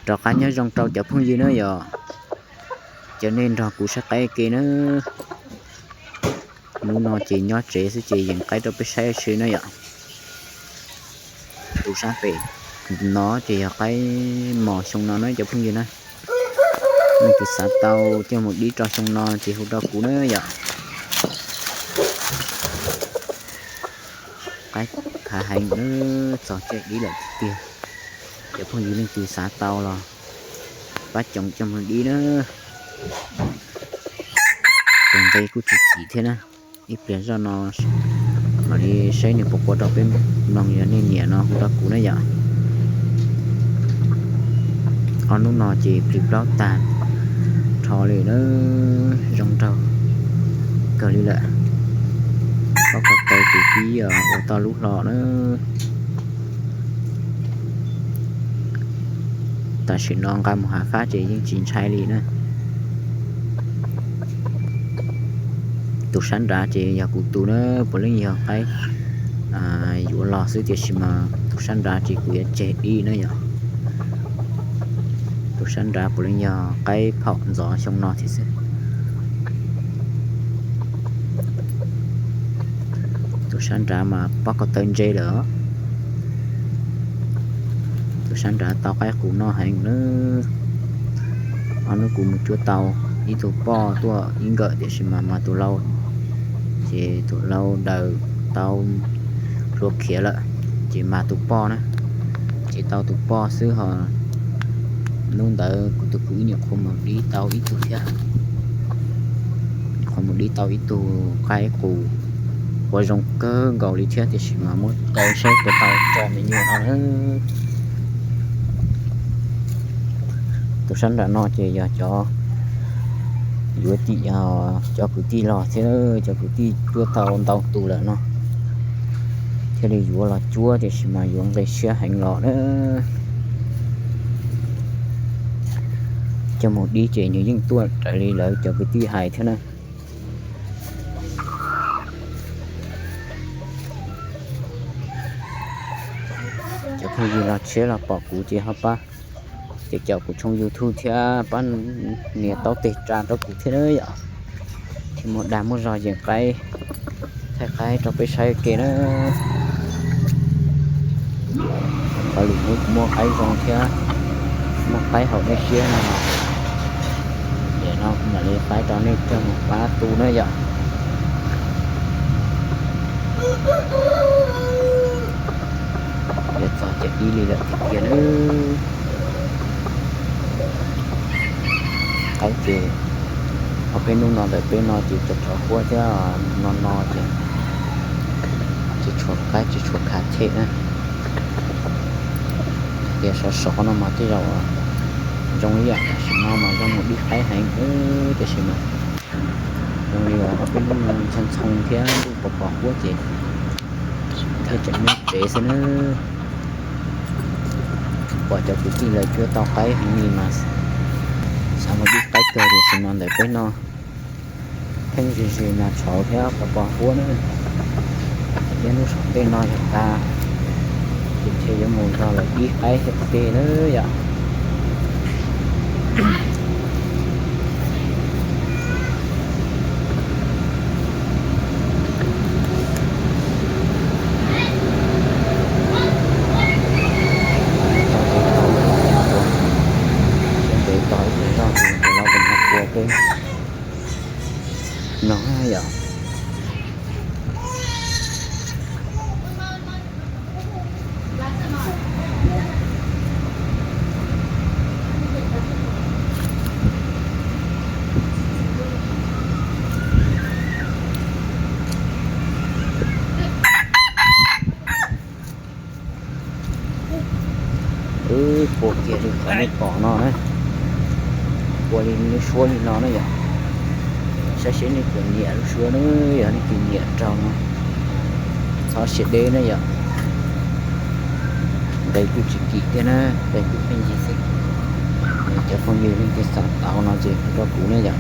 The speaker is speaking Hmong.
Rov qab nyob zoo rau cov phooj ywg na yom, cov nej nrog kuv saib qaib ke na. Hnub no ces nyob tsev xwb ces yeem qaib rau peb saib ua si na yom. Tus sab pem no ces yog qaib mos xyoo no na cov phooj ywg na. Leej twg xav tau coj mus dib rau xyoo no ces hu rau kuv na yom. Qaib khav heev na, txog caij dib lawm tiag tiag. Cov phooj ywg leej twg xav tau los pab coom coj mus dib na. Tus nqi kuj tsis chim thiab na. Ib pliag zoj no mam li saib nws puas qua rau peb mloog, yog nej nyiam no hu rau kuv na yom. Ob hnub no ces plig plaub tag nrho li na, zoo nraug kawg li lawm. Pob ko taw ces twb ua tau lub hlo na. Tam sim no nqa mus hav fab ces yeej tsis ntshai li na. Tus sab nrad ces yog kuv tus na, puav leej yog qaib yuav los xwb tiam sis mas tus sab nrad ces kuv yuav tseg dib na yom. Tus sab nrad puav leej yog qaib phaum ntxov xyoo no thiab xwb. Tus sab nrad mas pob ko taw ntse lawm. Tus sab nrad tau qaib qus noj heev na. Ob hnub kuv mus cuab tau ib tug poj tuaj ib nkawm tiam sis mas mas tus lau, ces tus lau daws tau hlua khiav lawm, ces mas tus poj na, ces tau tus poj xwb ho. Hnub ntawd kuv tus kwv nyuam qhuav mus dib tau ib tug thiab, nyuam qhuav mus dib tau ib tug qaib qus, ua zoo kawg nkaus li thiab tiam sis mas muab tau saib puas tau tso me nyuam no na. Tus sab nram no ces yog cov yuav tim, cov kwv tij los thiab, cov kwv tij cuab tau ntau tus lawm no thiaj li yuav los cuab tiam sis mas yuav nqi siab heev los na. Coj mus dib ces nws yeej tuaj raws li lawv cov kwv tij hais thiab na. Cov phooj ywg los tshiab los pom kuv ces ho pab caum caum kuv tshooj YouTube thiab pab nias taub teg tsa rau kuv thiab na yom. Thiaj muaj dag muaj zog yeem qaib, thaij qaib rau peb saib ke na. Qhov lwm hnub kuv muaj qaib zoo thiab muaj qaib haum dej siab no, ces no kuv mam li faib rau nej coj mus pab tu na yom. Yuav txog caij dib li lawm tiag tiag na. Qaib ces ob peb hnub no ntawm peb no ces tsov tsov huab thiab no no ces tsis tshua qaib tsis tshua khav them na. Tias sov sov no mas tej zaum zoo ib yam tam sim no mas zoo mus dib qaib heev, tiam sis mas zoo li ob peb hnub no ntxhoo ntxhoo thiab ntuj pos pos huab ces thiaj tseem nyob tsev xwb na. Pom cov kwv tij lawv cuab tau qaib heev li mas xav mus dib qaib kawg tiam sis mas ntawm peb no pheej ze ze nas tshauv thiab pos pos huab na. Thiab hnub saum ntej no yog tas ces thiaj yuav mus nrog lawv dib qaib thiab ua ke na yom. Ntev tos ib pliag zog ces tus lau tus no ua peb mloog yom. Wb pua kiag li qhov nej pom no na, pua li lub suab li no na yom. Saib seb nej puas nyiam lub suab na, yog nej tsis nyiam raug no txhob siab deb na yom. Nqe kuj tsis kim thiab na, nqe kuj pheej yig xwb. Cov phooj ywg leej twg xav tau no ces hu rau kuv na yom.